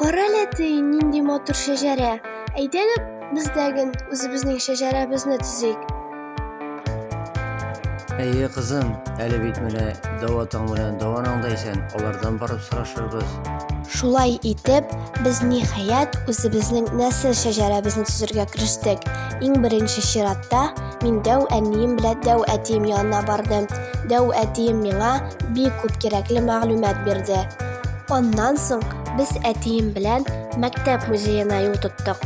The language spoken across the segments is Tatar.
Карале, әти, нинди матур шәҗәрә. Әйдәгез, без дә ген үзебезнең шәҗәрәбезне төзик. Әйе, кызым, әле бит менә дәү атаң белән дәү анаң да исән, алардан барып сорашырбыз. Шулай итеп, без ниһаять үзебезнең нәсел шәҗәрәбезне төзергә керештек. Иң беренче чиратта мин дәү әнием белән дәү әтием янына бардым. Дәү әтием миңа бик күп кирәкле мәгълүмат бирде. Аннан соң без әтием белән мәктәп музеена юл тоттык.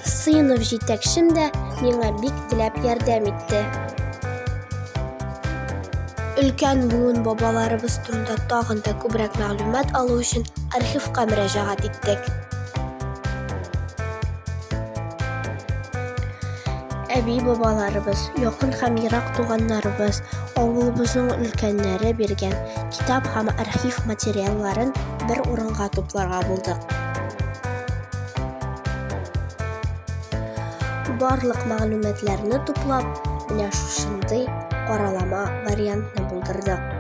Сыйныф җитәкчем дә миңа бик теләп ярдәм итте. Өлкән буын бабаларыбыз турында тагын да күбрәк мәгълүмат алу өчен архивка мөрәҗәгать иттек. Әби-бабаларыбыз, якын һәм ерак туганнарыбыз, авылыбызның өлкәннәре биргән китап һәм архив материалларын бер урынга тупларга булдык. Барлык мәгълүматларны туплап, менә шушындый каралама вариантны булдырдык.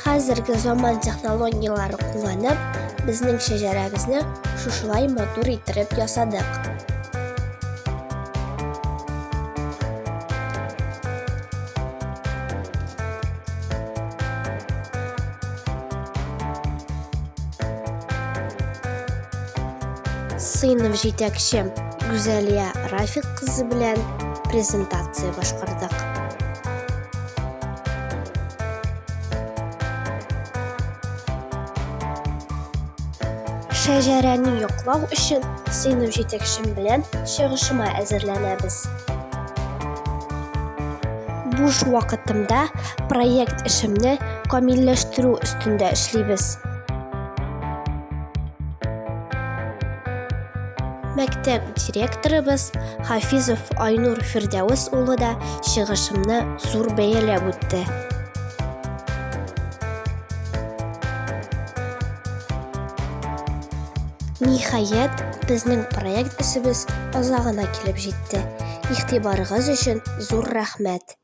Хәзерге заман технологияләре кулланып, безнең шәҗәрәбезне шушылай матур иттереп ясадык. Сыйныф җитәкчем Гүзәлия Рафик кызы белән презентация башкардык. Шәҗәрәне яклау өчен сыйныф җитәкчем белән чыгышыма әзерләнәбез. Буш вакытымда проект эшемне камилләштерү өстендә эшлибез. Мәктәп директорыбыз Хафизов Айнур Фирдәвес улы да чыгышымны зур бәяләп үтте. Ниһаять, безнең проект эшебез азагына килеп җитте. Игътибарыгыз өчен зур рәхмәт!